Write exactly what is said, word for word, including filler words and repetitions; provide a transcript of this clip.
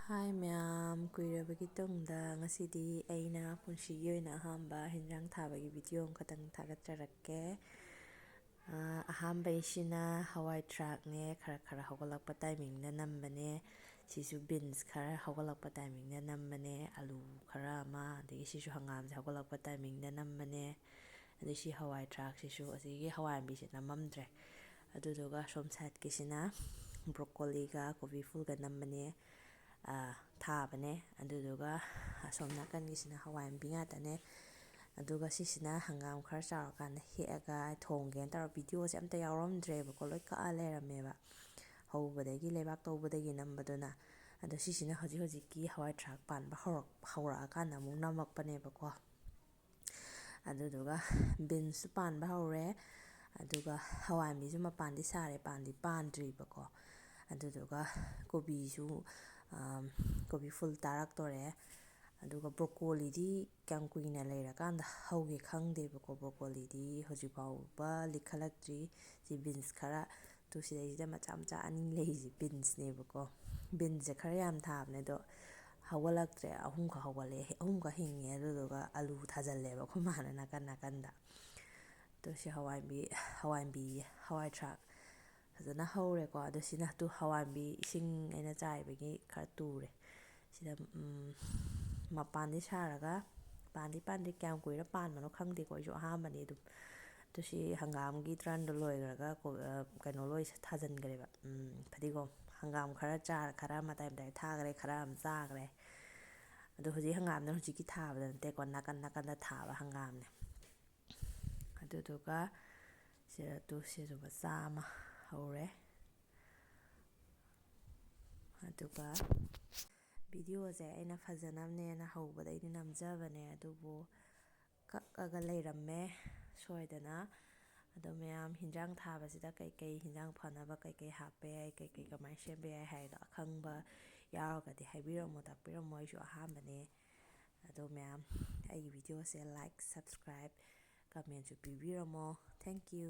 ꯍꯥꯏ ꯃꯌꯥꯝ, ꯀꯨꯏꯔꯕꯒꯤ ꯇꯨꯡꯗ ꯉꯁꯤꯗꯤ ꯑꯩꯅ ꯄꯨꯟꯁꯤꯒꯤ ꯑꯣꯏꯅ ꯑꯍꯥꯟꯕ ꯍꯤꯟꯖꯥꯡ ꯊꯥꯕꯒꯤ ꯚꯤꯗꯤꯑꯣ ꯑꯃꯈꯛꯇꯪ ꯊꯥꯒꯠꯆꯔꯛꯀꯦ꯫ ꯑꯥ, ꯑꯍꯥꯟꯕꯩꯁꯤꯅ ꯍꯋꯥꯏ ꯊ꯭ꯔꯥꯛꯅꯦ, ꯈꯔ ꯈꯔ ꯍꯧꯒꯠꯂꯛꯄ ꯇꯥꯏꯃꯤꯡꯗ ꯅꯝꯕꯅꯦ꯫ ꯁꯤꯁꯨ ꯕꯤꯟꯁ ꯈꯔ ꯍꯧꯒꯠꯂꯛꯄ ꯇꯥꯏꯃꯤꯡꯗ ꯅꯝꯕꯅꯦ, ꯑꯂꯨ ꯈꯔ ꯑꯃ, ꯑꯗꯒꯤ ꯁꯤꯁꯨ ꯍꯪꯒꯥꯝꯁꯦ ꯍꯧꯒꯠꯂꯛꯄ ꯇꯥꯏꯃꯤꯡꯗ ꯅꯝꯕꯅꯦ꯫ ꯑꯗꯩ ꯁꯤ ꯍꯋꯥꯏ ꯊ꯭ꯔꯥꯛꯁꯤꯁꯨ, ꯑꯁꯤꯒꯤ ꯍꯋꯥꯏ ꯑꯃꯨꯕꯤꯁꯦ ꯅꯝꯃꯝꯗ꯭ꯔꯦ꯫ ꯑꯗꯨꯗꯨꯒ ꯁꯣꯝ ꯁꯥꯏꯠꯀꯤꯁꯤꯅ ꯕ꯭ꯔꯣꯀꯣꯂꯤꯒ ꯀꯣꯕꯤ ꯐꯨꯜꯒ ꯅꯝꯕꯅꯦ꯫ ꯑꯥ, ꯊꯥꯕꯅꯦ꯫ ꯑꯗꯨꯗꯨꯒ ꯑꯁꯣꯝ ꯅꯥꯀꯟꯒꯤꯁꯤꯅ ꯍꯋꯥꯏ ꯑꯃꯨꯕꯤ ꯉꯥꯛꯇꯅꯦ꯫ ꯑꯗꯨꯒ ꯁꯤꯁꯤꯅ ꯍꯪꯒꯥꯝ ꯈꯔ ꯆꯥꯎꯔꯀꯥꯟꯗ ꯍꯦꯛꯑꯒ ꯊꯣꯡꯒꯦꯅ ꯇꯧꯔ, ꯚꯤꯗꯤꯑꯣꯁꯦ ꯑꯝꯇ ꯌꯥꯎꯔꯝꯗ꯭ꯔꯦꯕꯀꯣ, ꯂꯣꯏ ꯀꯛꯑ ꯂꯩꯔꯝꯃꯦꯕ ꯍꯧꯕꯗꯒꯤ, ꯂꯩꯕꯥꯛ ꯇꯧꯕꯗꯒꯤ ꯅꯝꯕꯗꯨꯅ꯫ ꯑꯗꯣ ꯁꯤꯁꯤꯅ ꯍꯧꯖꯤꯛ ꯍꯧꯖꯤꯛꯀꯤ ꯍꯋꯥꯏ ꯊ꯭ꯔꯥꯛ ꯄꯥꯟꯕ ꯍꯧꯔꯛ-, ꯍꯧꯔꯛꯑꯀꯥꯟꯗ ꯑꯃꯨꯛ ꯅꯝꯃꯛꯄꯅꯦꯕꯀꯣ꯫ ꯑꯗꯨꯗꯨꯒ ꯕꯤꯟꯁꯁꯨ ꯄꯥꯟꯕ ꯍꯧꯔꯦ꯫ ꯑꯗꯨꯒ ꯍꯋꯥꯏ ꯑꯃꯨꯕꯤꯁꯨ ꯃꯄꯥꯟꯗꯤ ꯁꯥꯔꯦ, ꯄꯥꯟꯗꯤ ꯄꯥꯟꯗ꯭ꯔꯤꯕꯀꯣ꯫ ꯑꯗꯨꯗꯨꯒ ꯀꯣꯕꯤꯁꯨ, ꯑꯝ, ꯀꯣꯕꯤ ꯐꯨꯜ ꯇꯥꯔꯛꯇꯣꯔꯦ꯫ ꯑꯗꯨꯒ ꯕ꯭ꯔꯣꯀꯣꯂꯤꯗꯤ ꯀꯌꯥꯝ ꯀꯨꯏꯅ ꯂꯩꯔꯀꯥꯟꯗ ꯍꯧꯒꯦ ꯈꯪꯗꯦꯕꯀꯣ꯫ ꯕ꯭ꯔꯣꯀꯣꯂꯤꯗꯤ ꯍꯧꯖꯤꯛ ꯐꯥꯎꯕ ꯂꯤꯈꯠꯂꯛꯇ꯭ꯔꯤ꯫ ꯁꯤ ꯕꯤꯟꯁ ꯈꯔ, ꯇꯨ ꯁꯤꯗꯩꯁꯤꯗ ꯃꯆꯥ ꯃꯆꯥ ꯑꯅꯤ ꯂꯩꯔꯤꯁꯦ ꯕꯤꯟꯁꯅꯦꯕꯀꯣ꯫ ꯕꯤꯟꯁꯁꯦ ꯈꯔ ꯌꯥꯝ ꯊꯥꯕꯅꯦ, ꯑꯗꯣ ꯍꯧꯒꯠꯂꯛꯇ꯭ꯔꯦ꯫ ꯑꯍꯨꯝꯈꯛ ꯍꯧꯒꯠꯂꯛꯑꯦ, ꯑꯍꯨꯝꯈꯛ ꯍꯤꯡꯉꯦ꯫ ꯑꯗꯨꯗꯨꯒ ꯑꯂꯨ ꯊꯥꯖꯜꯂꯦꯕ ꯑꯩꯈꯣꯏ ꯃꯥꯅ ꯅꯥꯀꯟ ꯅꯥꯀꯟꯗ꯫ ꯑꯗꯣ ꯁꯤ ꯍꯋꯥꯏ ꯑꯃꯨꯕꯤ, ꯍꯋꯥꯏ ꯑꯃꯨꯕꯤꯌꯦ, ꯍꯋꯥꯏ ꯊ꯭ꯔꯥꯛ ꯐꯖꯅ ꯍꯧꯔꯦꯀꯣ꯫ ꯑꯗꯣ ꯁꯤꯅ ꯇꯨ ꯍꯋꯥꯏ ꯑꯃꯨꯕꯤ ꯏꯁꯤꯡ ꯑꯩꯅ ꯆꯥꯏꯕꯒꯤ ꯈꯔ ꯇꯨꯔꯦ꯫ ꯁꯤꯗ, ꯎꯝ, ꯃꯄꯥꯟꯗꯤ ꯁꯥꯔꯒ, ꯄꯥꯟꯗꯤ ꯄꯥꯟꯗ꯭ꯔꯤ, ꯀꯌꯥꯝ ꯀꯨꯏꯔ ꯄꯥꯟꯕꯅꯣ ꯈꯪꯗꯦꯀꯣ, ꯑꯩꯁꯨ ꯑꯍꯥꯟꯕꯅꯤ ꯑꯗꯨꯝ꯫ ꯑꯗꯨ ꯁꯤ ꯍꯪꯒꯥꯝꯒꯤ ꯇ꯭ꯔꯟꯗꯣ ꯂꯣꯏꯈ꯭ꯔꯒ ꯀꯣ-, ꯑ, ꯀꯩꯅꯣ ꯂꯣꯏ ꯊꯥꯖꯤꯟꯈ꯭ꯔꯦꯕ, ꯎꯝ, ꯐꯗꯤꯒꯣꯝ꯫ ꯍꯪꯒꯥꯝ ꯈꯔ ꯆꯥꯔ, ꯈꯔ ꯃꯇꯥꯏ ꯃꯇꯥꯏ ꯊꯥꯈ꯭ꯔꯦ, ꯈꯔ ꯑꯃ ꯆꯥꯈ꯭ꯔꯦ꯫ ꯑꯗꯣ ꯍꯧꯖꯤꯛ ꯍꯪꯒꯥꯝꯗꯣ ꯍꯧꯖꯤꯛꯀꯤ ꯊꯥꯕꯗ ꯅꯠꯇꯦꯀꯣ, ꯅꯥꯀꯟ ꯅꯥꯀꯟꯗ ꯊꯥꯕ ꯍꯪꯒꯥꯝꯅꯦ꯫ ꯑꯗꯨꯗꯨꯒ ꯁꯤꯗ ꯇꯨ ꯁꯤꯁꯨ ꯃꯆꯥ ꯑꯃ ꯍꯧꯔꯦ꯫ ꯑꯗꯨꯒ ꯚꯤꯗꯤꯑꯣꯁꯦ ꯑꯩꯅ ꯐꯖꯅꯕꯅꯦꯅ ꯍꯧꯕꯗꯩꯗꯤ ꯅꯝꯖꯕꯅꯦ, ꯑꯗꯨꯕꯨ ꯀꯛꯑꯒ ꯂꯩꯔꯝꯃꯦ ꯁꯣꯏꯗꯅ꯫ ꯑꯗꯣ ꯃꯌꯥꯝ, ꯍꯤꯟꯖꯥꯡ ꯊꯥꯕꯁꯤꯗ ꯀꯩꯀꯩ ꯍꯤꯟꯖꯥꯡ ꯐꯅꯕ ꯀꯩꯀꯩ ꯍꯥꯞꯄ ꯌꯥꯏ, ꯀꯩꯀꯩ ꯀꯃꯥꯏꯅ ꯁꯦꯝꯕ ꯌꯥꯏ ꯍꯥꯏꯗꯣ ꯑꯈꯪꯕ ꯌꯥꯎꯔꯒꯗꯤ ꯍꯥꯏꯕꯤꯔꯝꯃꯣ, ꯇꯥꯛꯄꯤꯔꯝꯃꯣ꯫ ꯑꯩꯁꯨ ꯑꯍꯥꯟꯕꯅꯦ꯫ ꯑꯗꯣ ꯃꯌꯥꯝ, ꯑꯩꯒꯤ ꯚꯤꯗꯤꯑꯣꯁꯦ like, subscribe, commentꯁꯨ ꯄꯤꯕꯤꯔꯝꯃꯣ꯫ Thank you꯫